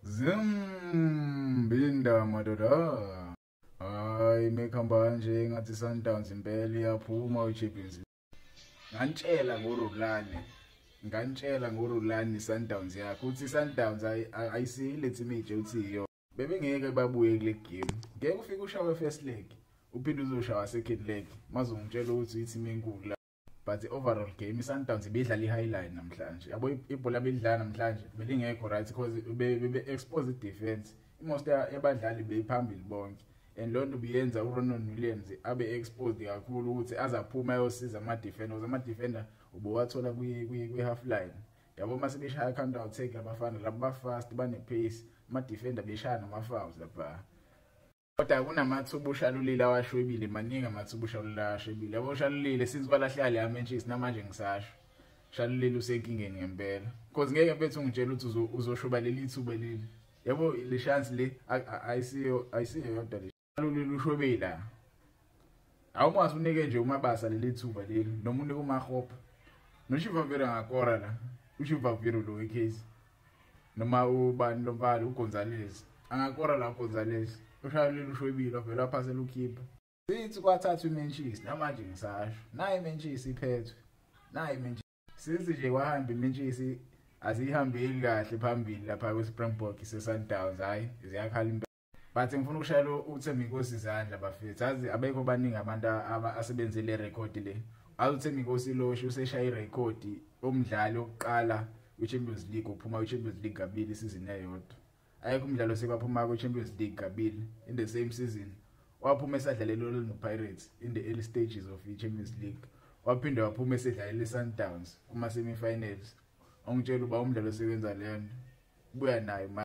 Zimbinda madoda. Hayi, mekuhamba kanje ngathi Sundowns impela iyaphuma kwi-Champions League. Ngantshela ngoRulani. Ngantshela ngoRulani Sundowns yakho uthi Sundowns ayisile team nje uthi iyo. Bebengeke babuye kule game. Ngeke ufike ushawe first leg, uphinde uzoshawa second leg. Mazongitshela ukuthi i-team enkulu la. But overall game iSundowns ibidlala i-highline namhlanje. Yabo, ibhola belidlala namhlanje belingekho right because bebe expose i-defense. Most yabadlali beyiphambili bonke. And lo nto biyenza uRonwen Williams abe exposed kakhulu ukuthi azaphuma ayosiza ama-defender, because ama-defender ubuwathola kwi-half line. Yabo, mase beshaya counter attack abafana labo ba-fast, bane-pace, ama-defender beshaya nama-fouls lapha. Kodwa kunamathuba uShalulile awashwebile, maningi amathuba uShalulile awashwebile. Yabo, uShalulile since kwalahleka le Manchester, namanje ngisasho Shalulile usenkingeni ngempela, because ngeke mfethu ungitshela ukuthi uzoshoba leli thuba leli. Yabo, le chance le ayisiyo yodwa le Shalulile ushwebe la. Awumazi unike nje uMabasa leli thuba leli noma unike uMahopa noChivaviro ngakora la, uChivaviro lo we-case noma ubani lo mfana uGonzalez angakora la. uGonzalez, uShalulile ushwebile, vele waphasela ukhipha. Sithi kwathathwa iManchester, namanje ngisasho nayi iManchester iphethwe, nayi iManchester. Sithi nje kwahamba iManchester, azihambeli kahle phambili lapha kweSpringbok se-Sundowns. Hayi, ziyakhala impela, but ngifuna ukushayela uThembinkosi izandla bafethu. Azi abekho baningi abantu asebenzele record le. AwuThembinkosi Lorch useshaya irekhodi omdlali oqala kwi-Champions League uphuma kwi-Champions League kabili isizini eyodwa. Ayikho umdlalo sekwaphuma kwi-Champions League kabili in the same season. Waphuma esadlalela Orlando Pirates in the early stages of i-Champions League, waphinde waphuma esedlalela i-Sundowns kuma-semi-finals. Ongitshela uba umdlalo osebenza leyo nto buya nayo.